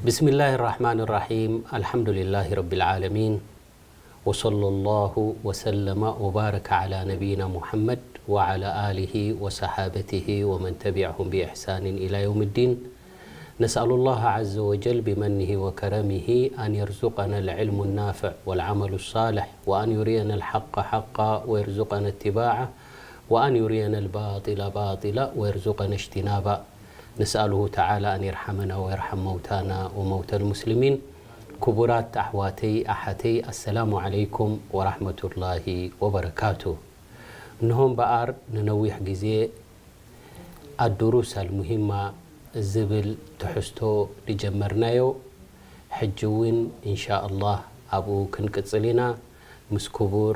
بسم الله الرحمن الرحيم. الحمد لله رب العالمين. وصلى الله وسلم وبارك على نبينا محمد وعلى آله وصحابته ومن تبعهم بإحسان إلى يوم الدين. نسأل الله عز وجل بمنه وكرمه أن يرزقنا العلم النافع والعمل الصالح، وأن يرينا الحق حقا ويرزقنا اتباعه، وأن يرينا الباطل باطلا ويرزقنا اجتنابه. نسأله تعالى أن يرحمنا ويرحم موتانا وموتى المسلمين. ክቡራት ኣሕዋተይ ኣሓተይ፣ ኣሰላሙ ዓለይኩም ወራሕመቱላሂ ወበረካቱ። እንሆ እምበኣር ንነዊሕ ግዜ ኣዱሩስ ኣልሙሂማ ዝብል ትሕዝቶ ዝጀመርናዮ፣ ሕጂ እውን ኢንሻ ኣላህ ኣብኡ ክንቅጽል ኢና። ምስ ክቡር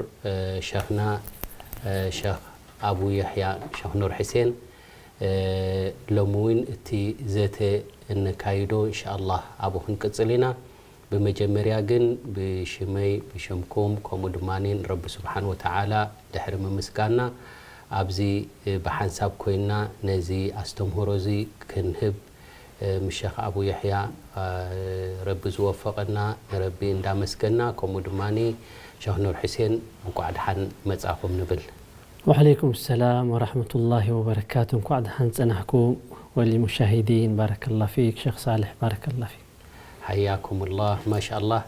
ሸኽና ሸኽ ኣቡ የሕያ ሸኽ ኑር ሕሴን ሎሚ እውን እቲ ዘተ እነካይዶ እንሻኣላህ ኣብኡ ክንቅጽል ኢና። ብመጀመርያ ግን ብሽመይ ብሽምኩም ከምኡ ድማ ንረቢ ስብሓን ወተዓላ ድሕሪ ምምስጋና ኣብዚ ብሓንሳብ ኮይንና ነዚ ኣስተምህሮ እዚ ክንህብ ምሸኽ ኣቡ የሕያ ረቢ ዝወፈቐና ንረቢ እንዳመስገና ከምኡ ድማ ሸኽ ኑር ሕሴን እንቋዕ ድሓን መጻኹም ንብል። وعليكم السلام ورحمة الله وبركاته. እንኳዕ ደሓን ጸናሕኩም። وللمشاهدين بارك الله فيك شيخ صالح بارك الله فيك. حياكم الله. ما شاء الله.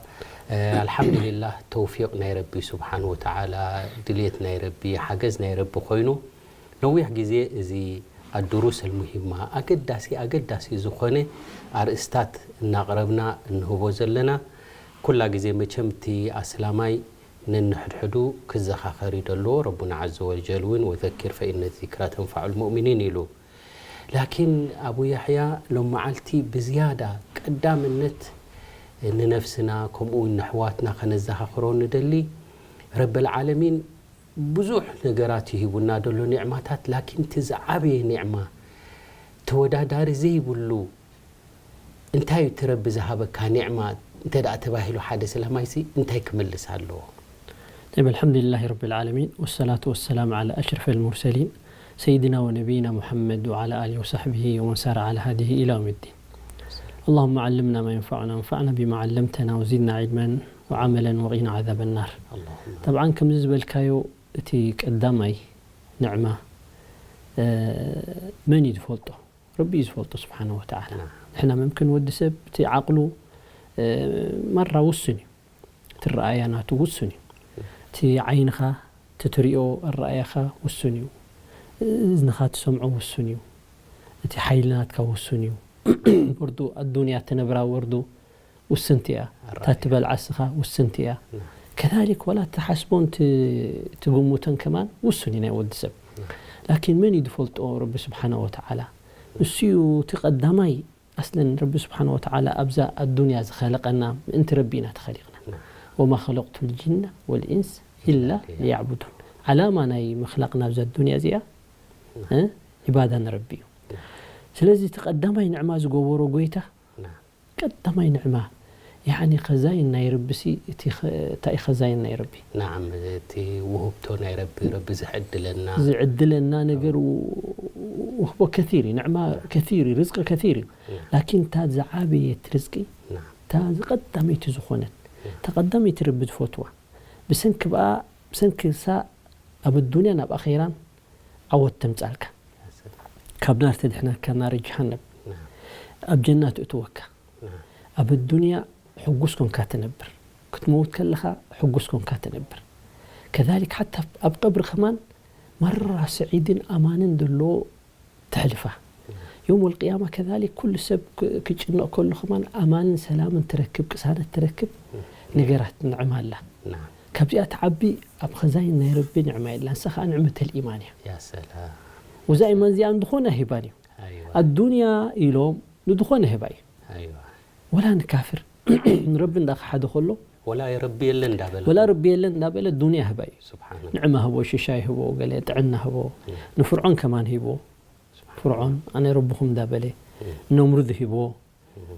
ኣልሓምዱሊላህ ተውፊቕ ናይ ረቢ ስብሓን ወተዓላ ድልየት ናይ ረቢ ሓገዝ ናይ ረቢ ኮይኑ ነዊሕ ግዜ እዚ ኣዱሩስ ኣልሙሂማ ኣገዳሲ ኣገዳሲ ዝኾነ ኣርእስታት እናቕረብና እንህቦ ዘለና ኩላ ግዜ መቸም እቲ ኣስላማይ ነንሕድሕዱ ክዘኻኸር እዩ ደለዎ። ረቡና ዓዘ ወጀል እውን ወዘኪር ፈኢነ ዚክራ ተንፋዑ ልሙእሚኒን ኢሉ። ላኪን ኣቡ ያሕያ ሎም መዓልቲ ብዝያዳ ቀዳምነት ንነፍስና ከምኡ እውን ንሕዋትና ከነዘኻኽሮ ንደሊ። ረበል ዓለሚን ብዙሕ ነገራት ይሂቡና ደሎ ኒዕማታት፣ ላኪን እቲ ዝዓበየ ኒዕማ ተወዳዳሪ ዘይብሉ እንታይ እዩ እቲ ረቢ ዝሃበካ ኒዕማ እንተ ደኣ ተባሂሉ ሓደ ሰላማይሲ እንታይ ክምልስ ኣለዎ? طيب، الحمد لله رب العالمين، والصلاة والسلام على أشرف المرسلين، سيدنا ونبينا محمد وعلى آله وصحبه ومن سار على هديه إلى يوم الدين. اللهم علمنا ما ينفعنا وانفعنا بما علمتنا وزدنا علما وعملا وقنا عذاب النار. اللهم طبعا ከምዚ ዝበልካዮ እቲ ቀዳማይ ንዕማ መን እዩ ዝፈልጦ? ረቢ እዩ ዝፈልጦ ስብሓነ ወተዓላ። ንሕና መምክን ወዲ ሰብ እቲ ዓቕሉ ማራ ውሱን እዩ። እቲ ረኣያ ናቱ ውሱን እዩ። እቲ ዓይንኻ እቲ ትሪኦ ኣረኣያኻ ውሱን እዩ። እዝንኻ ትሰምዖ ውሱን እዩ። እቲ ሓይሊ ናትካ ውሱን እዩ። ወርዱ ኣዱንያ ተነብራ ወርዱ ውስንቲ እያ። እታ ትበልዓ ስኻ ውስንቲ እያ። ከዛሊክ ዋላ ትሓስቦን ትግምቶን ከማን ውሱን እዩ ናይ ወዲ ሰብ። ላኪን መን እዩ ዝፈልጦ? ረቢ ስብሓነ ወተዓላ። ንሱ እዩ እቲ ቀዳማይ ኣስለን ረቢ ስብሓነ ወተዓላ ኣብዛ ኣዱንያ ዝኸለቐና ምእንቲ ረቢ ኢና ተኸሊቕና። ወማ ኸለቅቱ ልጅነ ወልኢንስ ኢላ ሊያዕቡዱን። ዓላማ ናይ ምኽላቕ ናብዛ ኣዱንያ እዚኣ ዒባዳ ንረቢ እዩ። ስለዚ እቲ ቀዳማይ ንዕማ ዝገበሮ ጎይታ ቀዳማይ ንዕማ ያኒ ኸዛይን ናይ ረቢ ሲ እቲ እንታይ ኸዛይን ናይ ረቢ ናዓም እቲ ውህብቶ ናይ ረቢ ረቢ ዝዕድለና ዝዕድለና ነገር ውህቦ ከቲር እዩ። ንዕማ ከቲር እዩ። ርዝቂ ከቲር እዩ። ላኪን እታ ዝዓበየት ርዝቂ እታ ዝቀዳመይቲ ዝኾነት እታ ቀዳመይቲ ረቢ ዝፈትዋ ብሰንኪ ብኣ ብሰንኪ እሳ ኣብ ኣዱንያን ኣብ ኣኼራን ዓወት ተምጻልካ። ካብ ናር ተድሕነካ ናር ጀሃነም። ኣብ ጀና ትእትወካ። ኣብ ኣዱንያ ሕጉስ ኮንካ ትነብር። ክትመውት ከለኻ ሕጉስ ኮንካ ትነብር። ከዛሊክ ሓታ ኣብ ቀብሪ ከማን ማራ ስዒድን ኣማንን ዘለዎ ተሕልፋ። ዮም ወልቅያማ ከዛሊክ ኩሉ ሰብ ክጭነቕ ከሎ ከማን ኣማንን ሰላምን ትረክብ ቅሳነት ትረክብ ነገራት ንዕማ ኣላ። ካብዚኣ ትዓቢ ኣብ ኸዛይን ናይ ረቢ ንዕማ የላ። ንሳ ከዓ ንዕመተል ኢማን እያ። ያ ሰላም ወዛ ኢማን እዚኣ ንድኾነ ኣይህባን እዩ። ኣይዋ ኣዱንያ ኢሎም ንድኾነ ህባ እዩ። ኣይዋ ወላ ንካፍር ንረቢ እንዳኸሓደ ከሎ ወላ ረቢ የለ እንዳበለ ወላ ረቢ የለን እንዳበለ ዱንያ ህባ እዩ። ስብሓን ንዕማ ህቦ፣ ሽሻይ ህቦ፣ ገለ ጥዕና ህቦ። ንፍርዖን ከማን ሂቦ። ፍርዖን ኣነ ረብኹም እንዳበለ ነምሩድ ሂቦ።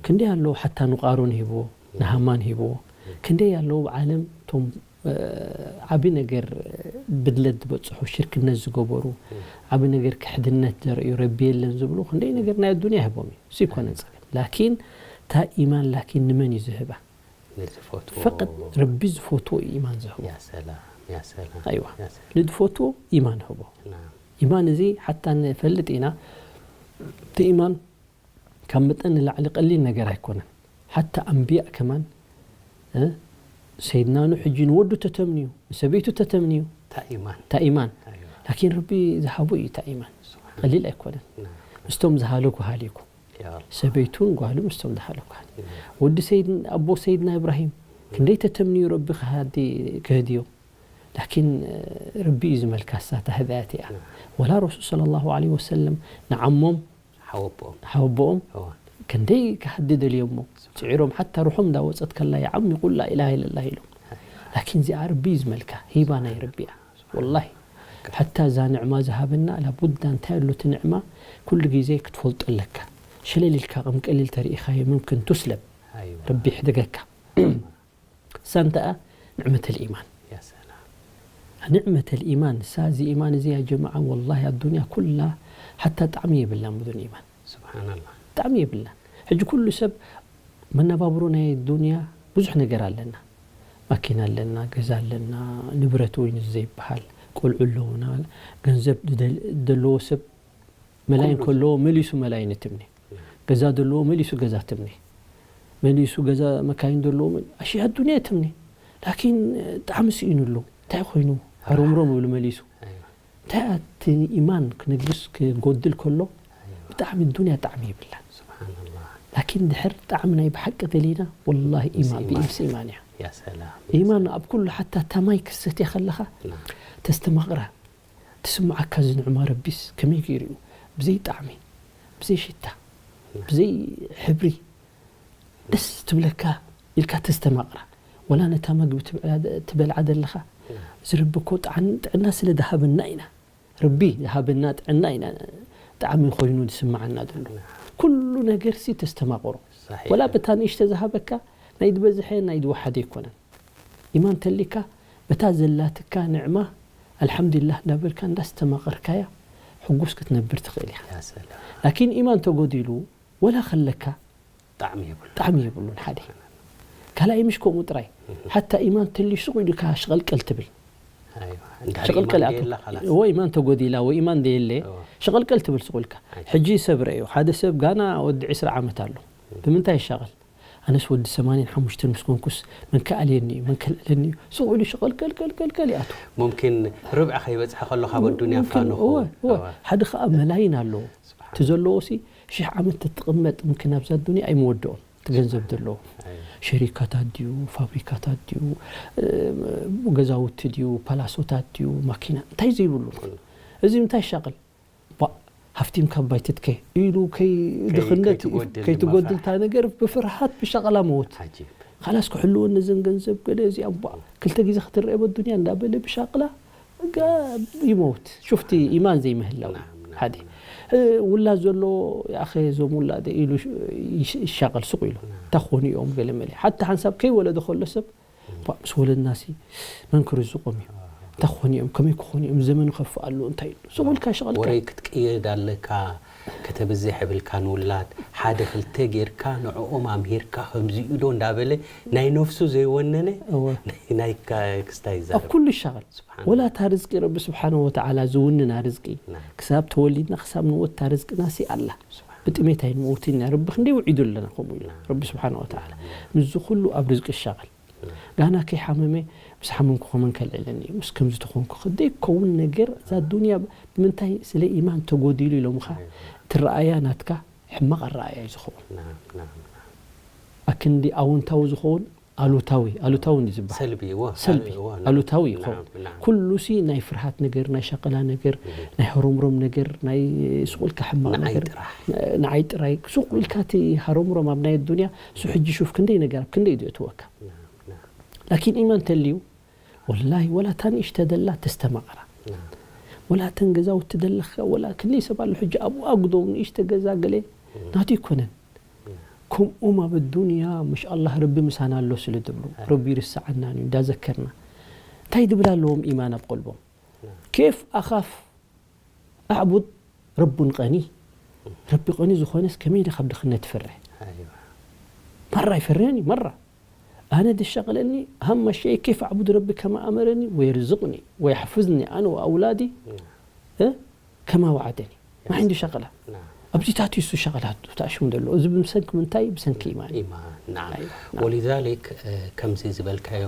ክንደይ ኣለዉ ሓታ ንቃሩን ሂቦ፣ ንሃማን ሂቦ። ክንደይ ኣለዉ ኣብ ዓለም እቶም ዓቢ ነገር ብድለት ዝበጽሑ ሽርክነት ዝገበሩ ዓቢ ነገር ክሕድነት ዘርእዩ ረቢ የለን ዝብሉ ክንደይ ነገር ናይ ኣዱንያ ሂቦም እዩ። እሱ ይኮነ ጸገም ላኪን እታ ኢማን ላኪን ንመን እዩ ዝህባ? ንዝፈትዎ ፈቀጥ ረቢ ዝፈትዎ እዩ ኢማን ዝህቦ። ያ ሰላም ያ ሰላም ኣይዋ ያ ሰላም ንዝፈትዎ ኢማን ህቦ። ናም ኢማን እዚ ሓታ ንፈልጥ ኢና። እቲ ኢማን ካብ መጠን ንላዕሊ ቀሊል ነገር ኣይኮነን። ሓታ ኣንብያእ ከማን እ፣ ሰይድና ኑሕ ሕጂ ንወዱ ተተምንዩ፣ ንሰበይቱ ተተምንዩ። እንታይ ኢማን እንታይ ኢማን ኣይዋ ላኪን ረቢ ዝሃቦ እዩ እንታይ ኢማን ስብሓን ቀሊል ኣይኮነን። ናም ምስቶም ዝሃለኩ ሃሊኩ ያ ረብ ሰበይቱን ጓሉ ምስቶም ዝሃለኩ ሃሊ ወዲ ሰይድ ኣቦ ሰይድና ኢብራሂም ክንደይ ተተምንዩ ረቢ ክሃዲ ክህድዮ። ላኪን ረቢ እዩ ዝመልካ ሳታ ህዳያት እያ። ወላ ረሱል صلى الله عليه وسلم ንዓሞም ሓወቦኦም ሓወቦኦም እዋ ክንደይ ክሃዲ ደልዮሞ ጽዒሮም ሓታ ሩሖም እንዳወጸት ከላ ይዓሚ ቁል ላኢላሃ ኢለላህ ኢሎም። ላኪን እዚኣ ረቢ እዩ ዝመልካ ሂባ ናይ ረቢ እያ። ወላሂ ሓታ እዛ ንዕማ ዝሃበና ላቡዳ እንታይ ኣሎ እቲ ንዕማ ኩሉ ግዜ ክትፈልጦ ኣለካ። ሸለል ኢልካ ቅምቅል ኢል ተሪኢኻዮ ምምክን ቱስለብ ኣይዋ ረቢ ይሕደገካ። እሳ እንተኣ ንዕመተል ኢማን ያ ሰላም ንዕመተል ኢማን እሳ እዚ ኢማን እዚ ያ ጀማዓ ወላሂ ኣዱንያ ኩላ ሓታ ጣዕሚ የብላን ብዱን ኢማን ስብሓንላህ ጣዕሚ የብላን። ሕጂ ኩሉ ሰብ መነባብሮ ናይ ዱንያ ብዙሕ ነገር ኣለና። ማኪና ኣለና፣ ገዛ ኣለና፣ ንብረት ወይ ንዚ ዘይበሃል ቆልዑ ኣለውና። ገንዘብ ዝደል- ዘለዎ ሰብ መላይን ኩሉ ከለዎ መሊሱ መላይን ትምኒ። ገዛ ዘለዎ መሊሱ ገዛ ትምኒ። መሊሱ ገዛ መካይን ዘለዎ መ- ኣሽያ ዱንያ ትምኒ። ላኪን ጣዕሚ ስኢኑ ኣሎ። እንታይ ኮይኑ ሃሮምሮም ይብሉ መሊሱ። ኣይዋ እንታይ ኣቲ ኢማን ክነግስ ክጎድል ከሎ ብጣዕሚ ዱንያ ጣዕሚ ይብላን። ስብሓንላህ ላኪን ድሕር ጣዕሚ ናይ ብሓቂ ደሊና ወላሂ ኢማን ኢማን። ብኢምስ ኢማን እያ። ያ ሰላም ኢማን ኣብ ኩሉ ሓታ ታማይ ክሰትያ ከለኻ ናም ተስተማቕራ ትስምዓካ ዝንዕማ ረቢስ ከመይ ገይሩ እዩ ብዘይ ጣዕሚ ብዘይ ሽታ ብዘይ ሕብሪ ደስ ትብለካ ኢልካ ተስተማቕራ። ወላ ነታ መግቢ ትብዕላ- ትበልዓ ዘለኻ እዚ ረቢ እኮ ጣዕን- ጥዕና ስለ ዝሃበና ኢና። ረቢ ዝሃበና ጥዕና ኢና ጣዕሚ ኮይኑ ዝስምዓና ዘሎ። ኩሉ ነገር ሲ ተስተማቕሮ። ሳሒሕ ወላ በታ ንእሽተ ዝሃበካ ናይ ዝበዝሐ ናይ ዝወሓደ ኣይኮነን። ኢማን ተሊካ በታ ዘላትካ ንዕማ ኣልሓምዱሊላህ እንዳበልካ እንዳስተማቐርካያ ሕጉስ ክትነብር ትኽእል ኢኻ። ያ ሰላም ላኪን ኢማን ተጎዲሉ ወላ ከለካ ጣዕሚ የብሉ ጣዕሚ የብሉን ሓደ ካልኣይ ምሽ ከምኡ ጥራይ ሓታ ኢማን ተልዩ ሱቕ ኢሉካ ሽቐልቀል ትብል ኣይዋ እንድሕር ሽቐልቀል ኢማን ኣቱ ደየላ ኻላስ ወይ ኢማን ተጎዲላ ወይ ኢማን ደየለ እዋ። ሽቐልቀል ትብል ሱቕ ኢልካ ኣይ። ሕጂ ሰብ ረእዩ ሓደ ሰብ ጋና ወዲ ዕስራ ዓመት ኣሎ ብምንታይ ይሻቐል ኣነስ ወዲ ሰማንያን ሓሙሽተን ምስ ኮንኩስ መን ከኣልየኒ እዩ መን ከልዕለኒ እዩ ሱቕ ኢሉ ሽቐልቀልቀልቀልቀል ይኣቱ ሙምኪን ርብዒ ከይበፅሐ ከሎ ካብ ኣዱንያ ሙምኪን ፋንኹ እወ እወ እዋ። ሓደ ከዓ መላይን ኣለዎ እቲ ዘለዎ ሲ ሽሕ ዓመት ተትቕመጥ ምክን ኣብዛ ኣዱንያ ኣይመወድኦም እቲ ገንዘብ ዘለዎ ኣይ። ሸሪካታት ድዩ ፋብሪካታት ድዩ እ፣ ገዛውቲ ድዩ ፓላሶታት ድዩ ማኪና እንታይ ዘይብሉ እዚ እንታይ ይሻቕል ባ ሃፍቲምካ ባይትትከ ኢሉ ከይ- ድኽነት ከይትጎድል ከይትጎድል ድማ እታ ነገር ብፍርሃት ብሻቐላ መወት ዓጂብ ካላስ ክሕልወኒ እዘን ገንዘብ ገለ እዚኣ ባ ክልተ ግዜ ክትረአ በዱንያ እንዳበለ ብሻቕላ ጋ- ይመውት ሹፍቲ ኢማን ዘይምህላው ናም፣ ናም፣ ሓደ እ፣ ውላድ ዘሎ ያኸ እዞም ውላደ ኢሉ ይሽ- ይሻቐል ሱቕ ኢሉ እንታይ ክኾኑ እዮም ገለ መለ ሓቲ ሓንሳብ ከይወለደ ከሎ ሰብ ባ ምስ ወለድናሲ መን ክርዝቆም እዩ እንታይ ክኾኑ እዮም ከመይ ክኾኑ እዮም ዘመኑ ከፍ ኣሎ እንታይ ኢሉ ሱቕ ኢልካ ይሻቐልካ ወረይ ክትቅየድ ኣለካ ከተብዝሕ የብልካ ንውላድ ሓደ ክልተ ጌርካ ንዕኦም ኣምሂርካ ከምዚኡ ዶ እንዳበለ ናይ ነፍሱ ዘይወነነ እወ ናይ ካ- ክስታይ ኣብ ይዛረብ ኩሉ ይሻቐል ስብሓን ወላ እታ ርዝቂ ረቢ ስብሓነ ወተዓላ ዝውንና ርዝቂ ናም። ክሳብ ተወሊድና ክሳብ ንወት እታ ርዝቅና ሲ ኣላ ስብሓን ብጥሜት ኣይንመውትን ኢና ረቢ ክንደይ ውዒዱ ኣለና ከምኡ ኢሉ ረቢ ስብሓነ ወተዓላ ምስዚ ኩሉ ኣብ ርዝቂ ይሻቐል ጋና ከይሓመመ ምስ ሓመምኩ ከመን ከልዕለኒ እዩ ምስ ከምዚ ተኾንኩ ከደይ ክኸውን ነገር እዛ ዱንያ ብምንታይ ስለ ኢማን ተጎዲሉ ኢሎምኻ ትረኣያ ናትካ ሕማቕ ኣረኣያ እዩ ዝኸውን ናም፣ ናም፣ ናም። ኣክንዲ ኣውንታዊ ዝኸውን ኣሉታዊ ኣሉታዊ እንዲ ዝበሃል ሰልቢ እዎ፣ ሰልቢ እዎ፣ ናም፣ ኣሉታዊ ናም፣ ይኸውን ናም። ኩሉ ሲ ናይ ፍርሃት ነገር ናይ ሸቀላ ነገር ናይ ሃሮምሮም ነገር ናይ ሱቕ ኢልካ ሕማቕ ንዓይ ነገር ጥራሕ። ንዓይ ጥራይ ሱቕ ኢልካ እቲ ሃሮምሮም ኣብ ናይ ዱንያ እሱ ሕጂ ሹፍ ክንደይ ነገር ኣብ ክንደይ እዩ ዘእትወካ ናም፣ ናም፣ ላኪን ኢማን ተልዩ ወላሂ ወላ እታ ንእሽተ ደላ ተስተማቕራ ናም። ወላ እተን ገዛውቲ ደለኻ ወላ ክንደይ ሰብ ኣሎ ሕጂ ኣብኡ ኣጉዶ ንእሽተ ገዛ ገለ ናቱ ይኮነን ከምኡም ኣብ ዱንያ ምሽ ኣላህ ረቢ ምሳና ኣሎ ስለ ዝብሉ ረቢ ይርስዓና እዩ እንዳዘከርና እንታይ ድብል ኣለዎም ኢማን ኣብ ቆልቦም ኬፍ ኣኻፍ ኣዕቡድ ረቡን ቀኒ ረቢ ቀኒ ዝኾነስ ከመይ ኢለ ካብ ድኽነት ይፈርሕ ኣይዋ። ማራ ይፈርህን እዩ ማራ። ኣነ ድሸቕለኒ ሃማ ሸይ ኬፍ ኣዕቡድ ረቢ ከማ ኣመረኒ ወየርዝቕኒ ወየሕፍዝኒ ኣነ ወኣውላዲ እ፣ ከማ ወዓደኒ። ማይ እንዲ ሸቕላ። ናም። ኣብዚታት እዩ እሱ ሸቕላ ተኣሽሙ ዘሎ። እዚ ብሰንኪ ምንታይ? ብሰንኪ ኢማን። ኢማን ናም። ወሊዛሊክ ከምዚ ዝበልካዮ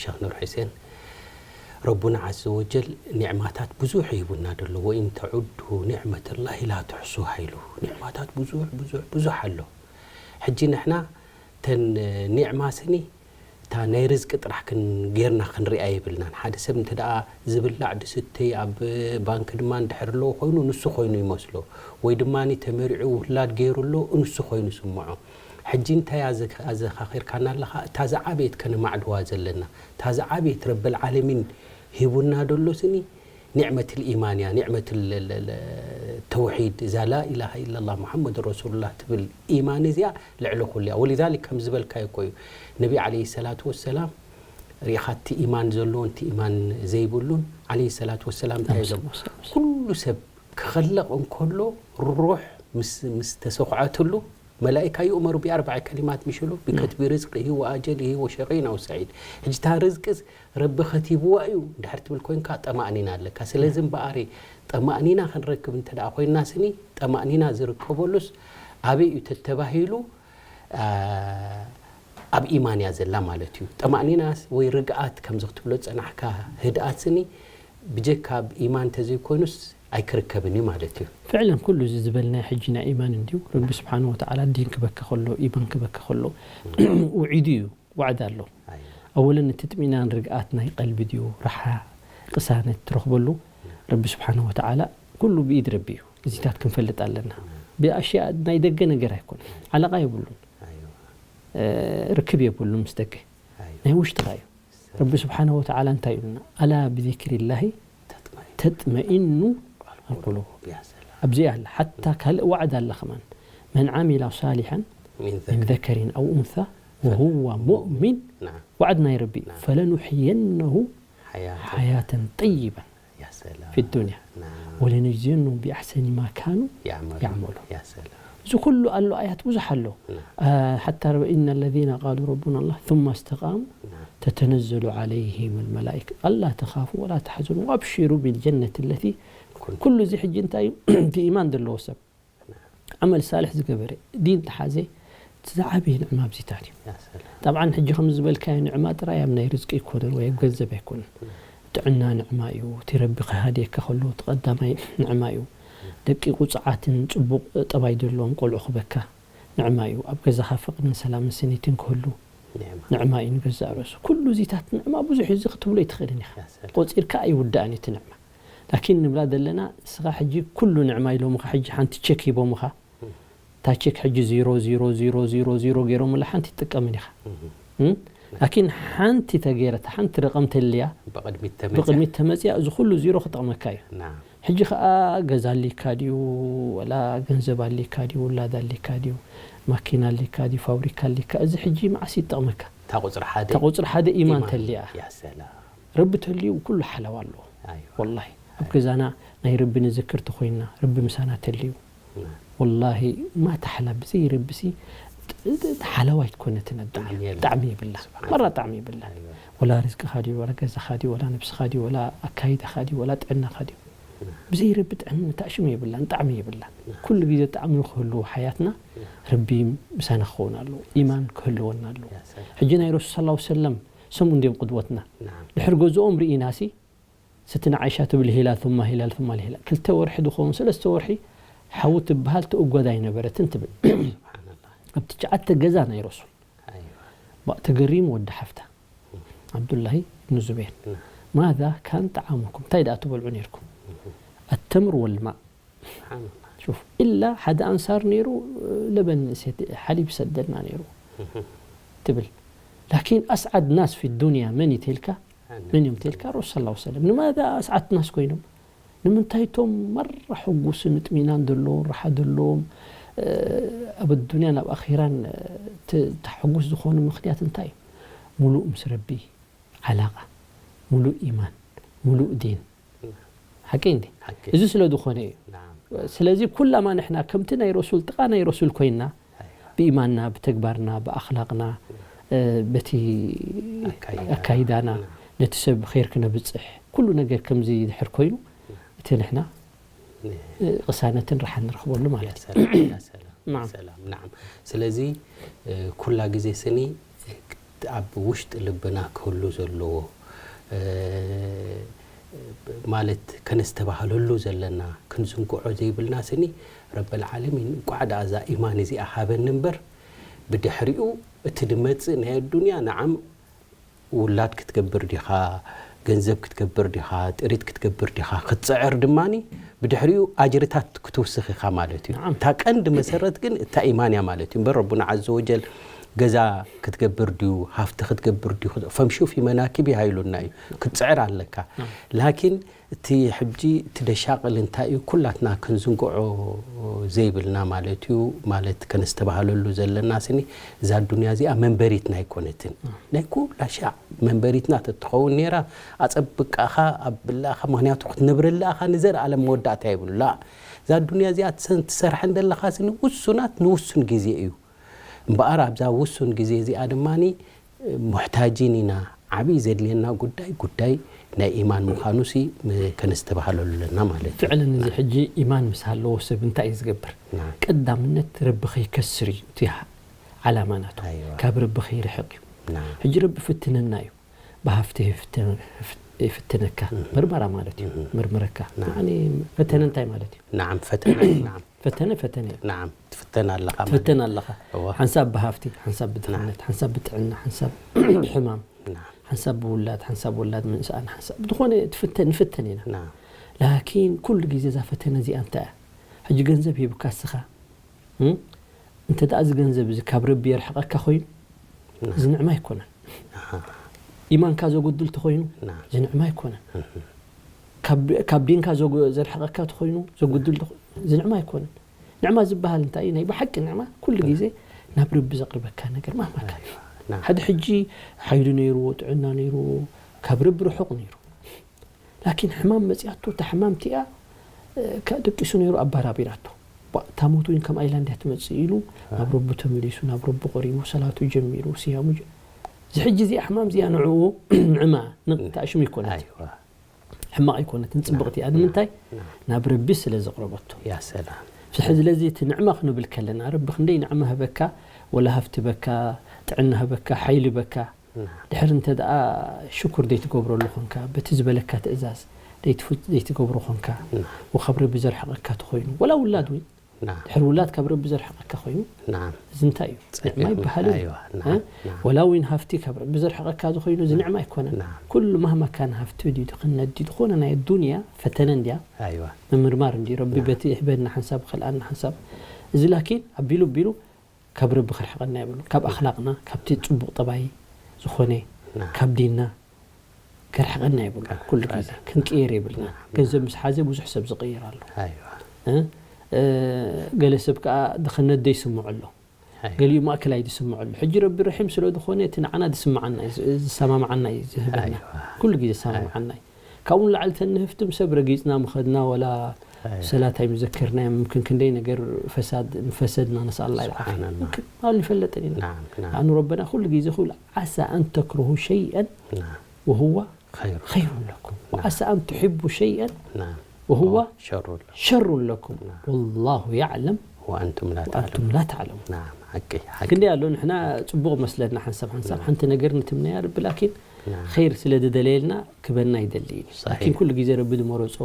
ሸኽ ኑር ሑሴን፣ ረቡና ዓዘ ወጀል ኒዕማታት ብዙሕ ሂቡና ደሎ። ወኢን ተዑዱ ኒዕመተላሂ ላ ትሕሱሃ ኢሉ። ኒዕማታት ብዙሕ ብዙሕ ብዙሕ ኣሎ። ሕጂ ንሕና ተን ኒዕማ ስኒ እታ ናይ ርዝቂ ጥራሕ ክን ጌርና ክንሪኣ የብልናን። ሓደ ሰብ እንተ ደኣ ዝብላዕ ድስቲ ኣብ ባንክ ድማ እንድሕር ኣለዎ ኮይኑ ንሱ ኮይኑ ይመስሎ፣ ወይ ድማ ተመሪዑ ውላድ ገይሩ ኣሎ ንሱ ኮይኑ ስምዖ። ሕጂ እንታይ ኣዘ- ኣዘኻኺርካና ኣለኻ? እታ ዝዓበየት ከነማዕድዋ ዘለና፣ እታ ዝዓበየት ረበል ዓለሚን ሂቡና ደሎ ስኒ ኒዕመት ልኢማን እያ፣ ኒዕመት ል- ል- ል- ተውሒድ፣ እዛ ላኢላሃ ኢላላህ ሙሓመድ ረሱሉላህ ትብል ኢማን እዚኣ ልዕሊ ኩሉ እያ። ወሊዛሊክ ከም ዝበልካዮ እኮ እዩ ነቢ ዓለይሂ ሰላቱ ወሰላም ርኢኻ እቲ ኢማን ዘለዎን እቲ ኢማን ዘይብሉን ዓለይሂ ሰላቱ ወሰላም እንታይ ኢሎም? ኩሉ ሰብ ክኸለቕ እንከሎ ሩሕ ምስ ምስ ተሰኹዐትሉ መላኢካ ይእመሩ ብኣርባዕ ከሊማት ምሽሉ ብከትቢ ርዝቅሂ ወኣጀልሂ ወሸቂይን ኣው ሰዒድ። ሕጂ እታ ርዝቅስ ረቢ ከቲብዋ እዩ እንድሕር ትብል ኮይንካ ጠማእኒና ኣለካ። ስለዚ እምበኣሪ ጠማእኒና ክንረክብ እንተ ደኣ ኮይንና ስኒ ጠማእኒና ዝርከበሉስ ኣበይ እዩ ተተባሂሉ? ኣብ ኢማን እያ ዘላ ማለት እዩ። ጠማእኒና ወይ ርግኣት ከምዚ ክትብሎ ዝጸናሕካ ህድኣት ስኒ ብጀካ ብ ኢማን ተዘይኮይኑስ ኣይክርከብን እዩ ማለት እዩ። ፍዕለን ኩሉ እዚ ዝበልናዮ ሕጂ ናይ ኢማን እንድዩ። ረቢ ስብሓን ወተዓላ ዲን ክበካ ከሎ ኢማን ክበካ ከሎ ውዒዱ እዩ። ዋዕዳ ኣሎ። ኣወለን እቲ ጥሚናን ርግኣት ናይ ቀልቢ ድዩ ራሓ ቅሳነት ትረኽበሉ? ረቢ ስብሓን ወተዓላ ኩሉ ብኢድ ረቢ እዩ። እዚታት ክንፈልጥ ኣለና። ብኣሽያ ናይ ደገ ነገር ኣይኮነን። ዓለቃ የብሉን። ርክብ የብሉን ምስ ደገ። ናይ ውሽጥኻ እዩ። ረቢ ስብሓንሁ ወተዓላ እንታይ ኢሉና? ኣላ ብዚክሪላሂ ተጥመኢኑ ኣልቁሉብ። ኣብዚኣ ኣላ ሓታ ካልእ ዋዕድ ኣላ ከማን መን ዓሚላ ሳሊሐን ምን ዘከሪን ኣው ኡንሳ ወሁወ ሙእሚን። ዋዕድ ናይ ረቢ እዩ። ፈለኑሕየነሁ ሓያተን ጠይበን ፊ ዱንያ ወለነጅዚየነሁም ቢኣሕሰኒ ማ ካኑ ያዕመሉን። እዚ ኩሉ ኣሎ ኣያት ብዙሕ ኣሎ። ሓታ ረበ ኢነ ለዚነ ቃሉ ረቡና ላህ ثم استقاموا تتنزل عليهم الملائكة ألا تخافوا ولا تحزنوا وأبشروا بالجنة التي ኩሉ እዚ ሕጂ እንታይ እዩ? እቲ ኢማን ዘለዎ ሰብ ዓመል ሳልሕ ዝገበረ ዲን ተሓዘ እቲ ዝዓበየ ንዕማ ኣብዚታት እዩ። ጠብዓን ሕጂ ከም ዝበልካዮ ንዕማ ጥራይ ኣብ ናይ ርዝቂ ኣይኮነን ወይ ኣብ ገንዘብ ኣይኮነን። ጥዕና ንዕማ እዩ። እቲ ረቢ ክሃድየካ ከሎ እቲ ቀዳማይ ንዕማ እዩ። ደቂቁ ጸዓትን ጽቡቕ ጠባይ ዘለዎም ቆልዑ ክበካ ንዕማ እዩ። ኣብ ገዛኻ ፍቕርን ሰላምን ስኒትን ክህሉ ንዕማ እዩ ንገዛእ ርእሱ። ኩሉ እዚታት ንዕማ ብዙሕ እዩ። እዚ ክትብሎ ኣይትኽእልን ኢኻ። ቆጺርካ ኣይውዳእን እቲ ንዕማ። ላኪን ንብላ ዘለና እስኻ ሕጂ ኩሉ ንዕማ ኢሎምኻ ሕጂ ሓንቲ ቸክ ሂቦምኻ እታ ቸክ ሕጂ ዚሮ ዚሮ ዚሮ ዚሮ ዚሮ ገይሮምላ ሓንቲ ትጥቀምን ኢኻ። ላኪን ሓንቲ ተገይረ እታ ሓንቲ ረቐም ተልያ ብቕድሚት ተመፅያ እዚ ኩሉ ዚሮ ክጠቕመካ እዩ። ሕጂ ከዓ ገዛ ኣሊካ ድዩ ወላ ገንዘብ ኣሊካ ድዩ ውላድ ኣሊካ ድዩ ማኪና ኣሊካ ድዩ ፋብሪካ ኣሊካ እዚ ሕጂ መዓስ ይጠቕመካ? እታ ቁፅሪ ሓደ ኢማን ተልያ። ረቢ ተልዩ ኩሉ ሓላው ኣለዎ። ወላሂ ኣብ ገዛና ናይ ረቢ ንዝክር ተኮይንና ረቢ ምሳና ተልዩ ወላሂ ማ ተሓላ ብዘይ ረቢ ሲ ሓላው ኣይትኮነትን ኣዱንያ። ጣዕሚ የብላ። መራ ጣዕሚ የብላ። ወላ ርዝቅኻ ድዩ ወላ ገዛኻ ድዩ ወላ ነብስኻ ድዩ ወላ ኣካይዳኻ ድዩ ወላ ጥዕናኻ ድዩ ብዘይ ረቢ ጥዕሚ ተኣሽሙ የብላን ጣዕሚ የብላን። ኩሉ ግዜ ጣዕሚ ንክህልዎ ሓያትና ረቢ ምሳና ክኸውን ኣለዎ። ኢማን ክህልወና ኣለዎ። ሕጂ ናይ ረሱል ሰለላሁ ዐለይሂ ወሰለም ሰሙ እንድዮም ቅድወትና። ድሕሪ ገዝኦም ርኢና ሲ ስቲ ንዓይሻ ትብል ሂላል ثم ሂላል ثم ሂላል ክልተ ወርሒ ዝኸውን ሰለስተ ወርሒ ሓዊ ትበሃል ትእጎድ ኣይነበረትን ትብል። ኣብ ትሽዓተ ገዛ ናይ ረሱል ተገሪሙ ወዲ ሓፍታ ዓብዱላሂ ብን ዙበይር ማዛ ካን ጠዓሙኩም እንታይ ደኣ ትበልዑ ነይርኩም? ኣተምር ወልማእ ሹፍ ኢላ ሓደ ኣንሳር ነይሩ ለበን ሓሊብ ይሰደልና ነይሩ ትብል። ላኪን ኣስዓድ ናስ ፊ ዱንያ መን እዩ ተልካ መን እዮም ተልካ ረሱል ሰለላሁ ዐለይሂ ወሰለም። ንማዛ ኣስዓድ ናስ ኮይኖም ንምንታይ እቶም መራ ሕጉስን ጥሚናን ዘለዎም ራሓ ዘለዎም ኣብ ኣዱንያን ኣብ ኣኺራን ተሕጉስ ዝኾኑ ምኽንያት እንታይ እዩ? ሙሉእ ምስ ረቢ ዓላቃ፣ ሙሉእ ኢማን፣ ሙሉእ ዲን። ሓቂ እንዲ እዚ ስለ ዝኾነ እዩ። ስለዚ ኩላማ ንሕና ከምቲ ናይ ረሱል ጥቓ ናይ ረሱል ኮይንና ብኢማንና፣ ብተግባርና፣ ብኣኽላቕና፣ እ፣ በቲ ኣካይዳና። ኣካይዳና፣ ና። ነቲ ሰብ ኸይር ክነብጽሕ፣ ኩሉ ነገር ከምዚ ድሕር ኮይኑ፣ እቲ ንሕና፣ ን- እ፣ ቅሳነትን ራሕን ንረኽበሉ ማለት እዩ። ሰላም፣ ያ ሰላም፣ ናም። ሰላም፣ ናም። ስለዚ፣ እ፣ ኩላ ግዜ ስኒ ኣብ ውሽጢ ልብና ክህሉ ዘለዎ፣ እ፣ ማለት ከነስተባህለሉ ዘለና፣ ክንዝንግዖ ዘይብልና ስኒ፣ ረበል ዓለሚን እንቋዕ ደኣ እዛ ኢማን እዚኣ ሃበኒ እምበር፣ ብድሕሪኡ እቲ ድመጽእ ናይ ኣዱንያ፣ ነዓም፣ ውላድ ክትገብር ዲኻ፣ ገንዘብ ክትገብር ዲኻ፣ ጥሪት ክትገብር ዲኻ፣ ክትጽዕር ድማኒ ብድሕሪኡ ኣጅርታት ክትውስኽ ኢኻ ማለት እዩ። ነዓም። እታ ቀንዲ መሰረት ግን እታ ኢማን እያ ማለት እዩ። እምበር ረቡና ዓዘ ወጀል ገዛ ክትገብር ድዩ፣ ሃፍቲ ክትገብር ድዩ፣ ፈምሹ ፊ መናኪቢሃ ኢሉና እዩ። ክትጽዕር ኣለካ። ነዓም። ላኪን እቲ ሕጂ እቲ ደሻቕል እንታይ እዩ? ኩላትና ክንዝንግዖ ዘይብልና ማለት እዩ። ማለት ከነስተባህለሉ ዘለና ስኒ፣ እዛ ዱንያ እዚኣ መንበሪትና ኣይኮነትን። ናይ ኩላ ሻዕ መንበሪትና ተትኸውን ነይራ፣ ኣጸብቃኻ፣ ኣብላኻ፣ ምኽንያቱ ክትነብረላ ኢኻ ንዘለኣለም መወዳእታ የብሉላ። እዛ ዱንያ እዚኣ ትሰ-፣ ትሰርሐ እንደለኻ ስኒ ውሱናት ንውሱን ግዜ እዩ። እምበኣር ኣብዛ ውሱን ግዜ እዚኣ ድማኒ ሙሕታጂን ኢና። ዓብዪ ዘድልየና ጉዳይ፣ ጉዳይ ናይ ኢማን ምዃኑሲ ም-፣ ከነስተባህለሉ ኣለና ማለት እዩ። ፍዕለን እዚ ሕጂ ኢማን ምስ ሃለዎ ሰብ እንታይ እዩ ዝገብር? ና። ቀዳምነት ረቢ ከይከስር እዩ እቲ ዓላማ ናቱ። ኣይዋ። ካብ ረቢ ከይርሕቕ እዩ። ና። ሕጂ ረቢ ፍትነና እዩ። ብሃፍቲ ይፍትን-፣ ይፍት-፣ ይፍትነካ። እህ። ምርመራ ማለት እዩ። እህ። ምርምረካ። ና። ያኒ ፈተነ እንታይ ማለት እዩ? ናዓም፣ ፈተነ፣ ናዓም። ፈተነ፣ ፈተነ እዩ። ናዓም፣ ትፍተን ኣለኻ ማለት ትፍተን እዩ። ኣለኻ። እዋ። ሓንሳብ ብሃፍቲ፣ ሓንሳብ ብድኽነት፣ ናዓም። ሓንሳብ ብጥዕና፣ ሓንሳብ ብሕማም፣ ናዓም። ሓንሳብ ብውላድ፣ ሓንሳብ ውላድ ምንስኣን፣ ሓንሳብ ብዝኾነ ትፍተን፣ ንፍተን ኢና። ናዓም። ላኪን ኩሉ ግዜ እዛ ፈተነ እዚኣ እንታይ እያ? ሕጂ ገንዘብ ሂብካ እስኻ፣ እም? እንተ ደኣ እዚ ገንዘብ እዚ ካብ ረቢ የርሕቐካ ኮይኑ፣ ናዓም። እዚ ንዕማ ኣይኮነን። ኣሃ። ኢማንካ ዘጉድል ተኾይኑ፣ ናዓም። እዚ ንዕማ ኣይኮነን። እህ። ካብ፣ ካብ ዲንካ ዘጉ-፣ ዘርሕቐካ ተኾይኑ፣ ዘጉድል ተኾ-፣ እዚ ንዕማ ኣይኮነን። ንዕማ ዝበሃል እንታይ እዩ? ናይ ብሓቂ ንዕማ ኩሉ ግዜ ናብ ረቢ ዘቕርበካ ነገር ማህማ ካን እዩ። ናዓም። ሓደ ሕጂ ሓይሊ ነይርዎ፣ ጥዕና ነይርዎ፣ ካብ ረቢ ርሑቕ ነይሩ። ላኪን ሕማም መጺኣቶ፣ እታ ሕማም እቲኣ፣ እ፣ ከ-፣ ደቂሱ ነይሩ፣ ኣባራቢራቶ። ባ-፣ እታ ሞት እውን ከም ኣይላንድ እያ ትመጽእ ኢሉ፣ አ። ናብ ረቢ ተመሊሱ፣ ናብ ረቢ ቀሪቡ፣ ሰላቱ ጀሚሩ፣ ስያሙ ጀ-፣ እዚ ሕጂ እዚኣ ሕማም እዚኣ ንዕኡ ንዕማ፣ ን-፣ እታ ሽም ይኮነት። ኣይዋ። ሕማቕ ኣይኮነትን፣ ጽብቕቲ እያ። ና፣ ንምንታይ? ና። ናብ ረቢ ስለ ዘቕረበቶ። ያ ሰላም። ስለዚ እቲ ንዕማ ክንብል ከለና፣ ረቢ ክንደይ ንዕማ ህበካ፣ ወላ ሃፍቲ በካ፣ ጥዕና ህበካ፣ ሓይሊ በካ። ና። ድሕሪ እንተ ደኣ ሽኩር ዘይትገብረሉ ኾንካ፣ በቲ ዝበለካ ትእዛዝ ዘይትፉ-፣ ዘይትገብሮ ኾንካ፣ ና። ወካብ ረቢ ዘርሕቐካ ተኾይኑ፣ ወላ ውላድ እውን፣ ና። ድሕሪ ውላድ ካብ ረቢ ዘርሕቐካ ኮይኑ፣ ናዓም። እዚ እንታይ እዩ? ጸገም። ንዕማ ይበሃል እዩ። ኣይዋ፣ ናዓም፣ እ? ናዓም። ወላ እውን ሃፍቲ ካብ ረቢ ዘርሕቐካ ዝኾይኑ፣ እዚ ናዓም። ንዕማ ኣይኮነን። ናዓም። ኩሉ ማህማ ካን ሃፍቲ ድዩ፣ ድኽነት ድዩ፣ ዝኾነ ናይ ዱንያ ፈተነ እንድያ። ኣይዋ። ምምርማር እንድዩ። ረቢ ናዓም። በቲ ይህበና ሓንሳብ፣ ኸልኣና ሓንሳብ። እዚ ላኪን ኣቢሉ፣ ኣቢሉ ካብ ረቢ ከርሕቐና የብሉ። ካብ ኣኽላቕና፣ ካብቲ ጽቡቕ ጠባይ ዝኾነ፣ ናዓም። ካብ ዲንና፣ ከርሕቐና የብሉ። ከርሕቐና። ኩሉ ግዜ ክንቅየር የብልና። ናዓም። ገንዘብ ምስ ሓዘ ብዙሕ ሰብ ዝቕየር ኣሎ። ኣይዋ። እ? እ፣ ገለ ሰብ ከኣ ድኽነት ዘይስምዖ ኣሎ። ኣይ። ገሊኡ ማእከላይ ዝስምዖ ኣሎ። ሕጂ ረቢ ረሒም ስለ ዝኾነ እቲ ንዓና ዝስምዓና እዩ፣ ዝ-፣ ዝሰማምዓና እዩ ዝህበና። ኣይዋ። ኩሉ ግዜ ኣይዋ። ዝሰማምዓና እዩ። ካብኡ ንላዕሊ ተን ንህፍትም ሰብ ረጊጽና ምኸድና ወላ ኣይዋ። ሰላት ኣይምዘከርናዮ፣ ምምክን ክንደይ ነገር ፈሳድ፣ ፈሰድና ነስኣል ኣላህ ኣልዓፍያ። ስብሓንላህ። ምምክን፣ ኣብ ንፈለጥን ኢና። ናዓም፣ ናዓም። ኣኑ ረበና ኩሉ ግዜ ኩሉ ዓሳ ኣን ተክረሁ ሸይአን ናዓም። ወሁዋ ኸይሩ። ኸይሩን ለኩም። ናዓም። ወዓሳ ኣን ትሕቡ ሸይአን ናዓም። ወሁዋ ሸሩ ለኩም። ሸሩን ለኩም። ናዓም። ወላሁ ያዕለም ወአንቱም ላ ወአንቱም ተዕለሙን። ላ ተዕለሙን። ናዓም፣ ሓቂ፣ ሓቂ። ክንደይ ኣሎ ንሕና ጽቡቕ መስለና ሓንሳብ ሓንሳብ ናዓም። ሓንቲ ነገር ንትምነያ ረቢ፣ ላኪን ናዓም። ኸይር ስለ ዝደለየልና ክበና ይደሊ እዩ። ሰሒሕ። ላኪን ኩሉ ግዜ ረቢ ዝመረጾ፣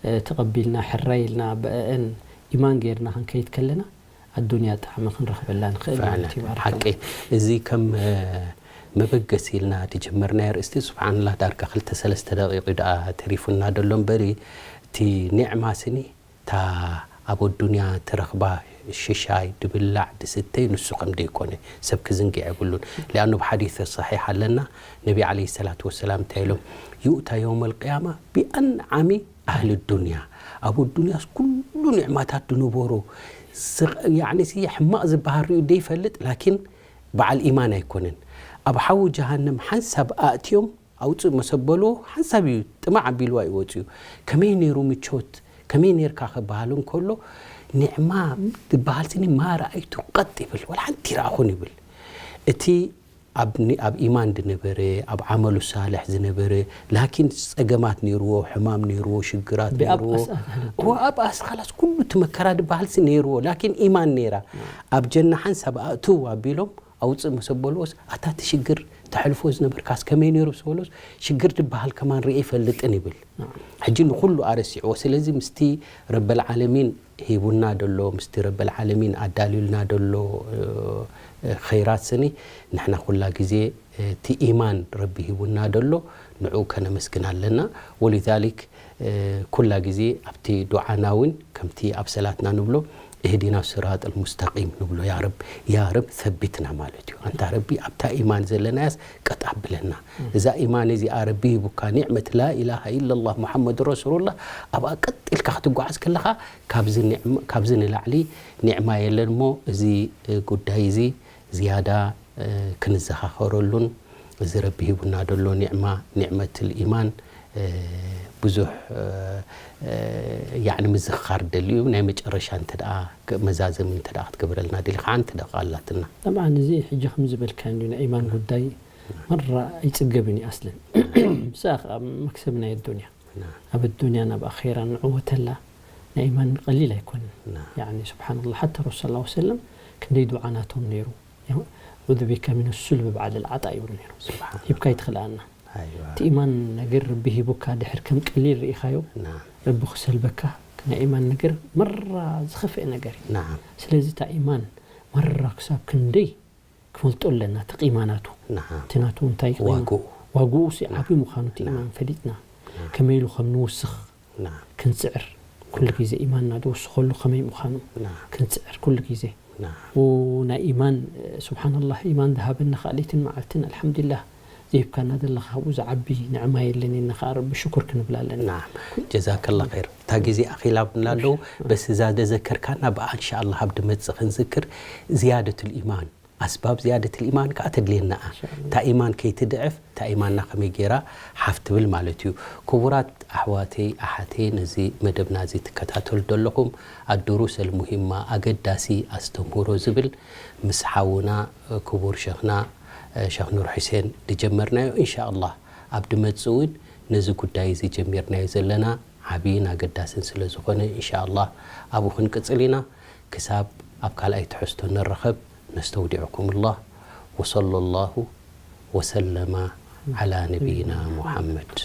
እ፣ ተቐቢልና፣ ሕራይ ኢልና፣ ብአእን ኢማን ጌርና ክንከይድ ከለና፣ ኣዱንያ ጣዕሚ ክንረኽበላ ንኽእል ማለት እዩ። ፍዕለን። ባረከ ሓቂ። ላህ። እዚ ከም፣ እ፣ መበገሲ ኢልና ዝጀመርናዮ ኣርእስቲ፣ ስብሓንላህ፣ ዳርጋ ክልተ ሰለስተ ደቂቕ እዩ ደኣ ተሪፉና ደሎ እምበሪ፣ እቲ ኒዕማ ስኒ፣ እታ ኣብ ኣዱንያ ትረኽባ ሽሻይ፣ ድብላዕ፣ ድስተይ፣ ንሱ ከም ዘይኮነ ሰብ ክዝንግዕ የብሉን። ሊኣኑ ብሓዲስ ሰሒሕ ኣለና፣ ነቢ ዓለይሂ ሰላቱ ወሰላም እንታይ ኢሎም? ዩእታ የውመል ቅያማ ቢኣንዓሚ ኣህሊ ዱንያ። ኣብ ኣዱንያስ ኩሉ ኒዕማታት ዝነበሮ፣ ስቕ-፣ ያዕኒ ሲ ሕማቕ ዝበሃል ርእዩ ዘይፈልጥ፣ ላኪን በዓል ኢማን ኣይኮነን። ኣብ ሓዊ ጀሃነም ሓንሳብ ኣእትዮም፣ ኣውፅእ መሰበልዎ ሓንሳብ እዩ፣ ጥማዕ ኣቢልዋ እዩ ወፅዩ። ከመይ ነይሩ ምቾት፣ ከመይ ነይርካ ክበሃል እንከሎ፣ ኒዕማ ዝበሃል ስኒ ማ ረኣይቱ ቀጥ ይብል፣ ወላ ሓንቲ ይረኣኹን ይብል። እቲ ኣብ ኒ-፣ ኣብ ኢማን ዝነበረ፣ ኣብ ዓመሉ ሳልሕ ዝነበረ፣ ላኪን ጸገማት ነይርዎ፣ ሕማም ነይርዎ፣ ሽግራት ብኣብ ነይርዎ። ኣስኣት ኣህለት እዎ፣ ኣብ ኣስ-፣ ኻላስ ኩሉ እቲ መከራ ዝበሃል ሲ ነይርዎ፣ ላኪን ኢማን ነይራ። ኣብ ጀና ሓንሳብ ኣእትው ኣቢሎም፣ ኣውጽእ ምስ ኣበልዎስ፣ ኣታ እቲ ሽግር ተሕልፎ ዝነበርካስ ከመይ ነይሩ ምስ በልዎስ፣ ሽግር ዝበሃል ከማን ርእየ ይፈልጥን ይብል። ሕጂ ንኹሉ ኣረሲዕዎ። ስለዚ ምስቲ ረበል ዓለሚን ሂቡና ደሎ፣ ምስቲ ረበል ዓለሚን ኣዳልዩልና ደሎ፣ እ፣ እ፣ ኸይራት ስኒ፣ ንሕና ኩላ ግዜ፣ እ፣ እቲ ኢማን ረቢ ሂቡና ደሎ፣ ንዕኡ ከነመስግን ኣለና። ወሊዛሊክ፣ እ፣ ኩላ ግዜ ኣብቲ ዱዓና እውን ከምቲ ኣብ ሰላትና ንብሎ፣ እህዲና ስራጥ ልሙስተቂም ንብሎ፣ ያ ረብ፣ ያ ረብ ሰቢትና ማለት እዩ። ኣንታ ረቢ ኣብታ ኢማን ዘለናያስ ቀጥ ኣብለና። እዛ ኢማን እዚኣ ረቢ ሂቡካ፣ ኒዕመት ላኢላሃ ኢለላህ ሙሓመድ ረሱሉላህ፣ ኣብኣ ቀጥ ኢልካ ክትጓዓዝ ከለኻ፣ ካብዚ ኒዕማ፣ ካብዚ ንላዕሊ ኒዕማ የለን እሞ፣ እዚ፣ እ፣ ጉዳይ እዚ ዝያዳ፣ እ፣ ክንዘኻኸረሉን፣ እዚ ረቢ ሂቡና ደሎ ኒዕማ፣ ኒዕመት ልኢማን፣ እ፣ ብዙሕ፣ እ፣ እ፣ ያዕኒ ምዝኽኻር ደልዩ፣ ናይ መጨረሻ እንተ ደኣ ክ-፣ መዛዘሚ እንተ ደኣ ክትገብረልና ደሊኻ፣ ሓንቲ ደቂቕ ኣላትና። ጠብዓን እዚ ሕጂ ከም ዝበልካ እንድዩ፣ ናይ ኢማን ጉዳይ መራ ኣይጽገብን እዩ ኣስለን። ብዛዕባ መክሰብ ናይ ኣዱንያ። ናብ ኣዱንያ ናብ ኣኼራ ንዕወተላ ናይ ኢማን ቀሊል ኣይኮነን። ናም። ያኒ ስብሓንላህ፣ ሓታ ረሱል ሰለላሁ ዐለይሂ ወሰለም ክንደይ ዱዓ ናቶም ነይሩ። "ዑዙ ቢከ ሚነ ሱልቢ ባዕደል ዓጣ" ይብሉ ነይሩ። ስብሓን። ሂብካ ይትኽልኣና። ኣይዋ። እቲ ኢማን ነገር ረቢ ሂቡካ ድሕር ከም ቀሊል ርኢኻዮ፣ ናም። ረቢ ክሰልበካ ናይ ኢማን ነገር መራ ዝኸፍአ ነገር እዩ። ናም። ስለዚ እታ ኢማን መራ ክሳብ ክንደይ ክፈልጦ ኣለና፣ እቲ ቂማ ናቱ። ናም። እቲ ናቱ እንታይ ቂማ? ዋግኡ። ዋግኡ ሲ ናም። ዓብዪ ምዃኑ እቲ ናም። ኢማን ፈሊጥና። ናም። ከመይ ኢሉ ከም ንውስኽ ናም። ክንጽዕር። ኩሉ ግዜ ኢማንና ዝውስኸሉ ከመይ ምዃኑ ናም። ክንጽዕር ኩሉ ግዜ። ናም። ው ናይ ኢማን፣ ስብሓንላህ፣ ኢማን ዝሃበና ኸኣ ለይትን መዓልትን፣ ኣልሓምዱሊላህ፣ ዘይብካና ዘለኻ ካብኡ ዝዓቢ ንዕማ የለን ኢልና ኸኣ ረቢ ሽኩር ክንብል ኣለና። ናም። ጀዛከላ ኸይር። እታ ግዜ ኣኺላብና ኣለዉ። በስ እዛ ዘዘከርካና ብኣ እንሻኣላህ ኣብ ድመጽእ ክንዝክር ዝያደቱል ኢማን። ኣስባብ ዝያደቱል ኢማን ከኣ ተድልየና እያ። እንሻኣላህ። እታ ኢማን ከይትድዕፍ፣ እታ ኢማንና ከመይ ገይራ ሓፍ ትብል ማለት እዩ። ክቡራት ኣሕዋተይ፣ ኣሓተይ፣ ነዚ መደብና እዚ ትከታተሉ ዘለኹም፣ ኣዱሩስ ኣልሙሂማ፣ ኣገዳሲ ኣስተምህሮ ዝብል ምስ ሓውና ክቡር ሸኽና ሸኽ ኑር ሑሴን ዝጀመርናዮ፣ እንሻኣላህ ኣብ ድመጽእ እውን ነዚ ጉዳይ እዚ ጀሚርናዮ ዘለና ዓብይን ኣገዳስን ስለ ዝኾነ፣ እንሻኣላህ ኣብኡ ክንቅጽል ኢና። ክሳብ ኣብ ካልኣይ ትሕዝቶ ንራኸብ፣ ነስተውዲዕኩሙላህ። ወሰለላሁ ወሰለማ ዓላ ነቢይና ሙሓመድ።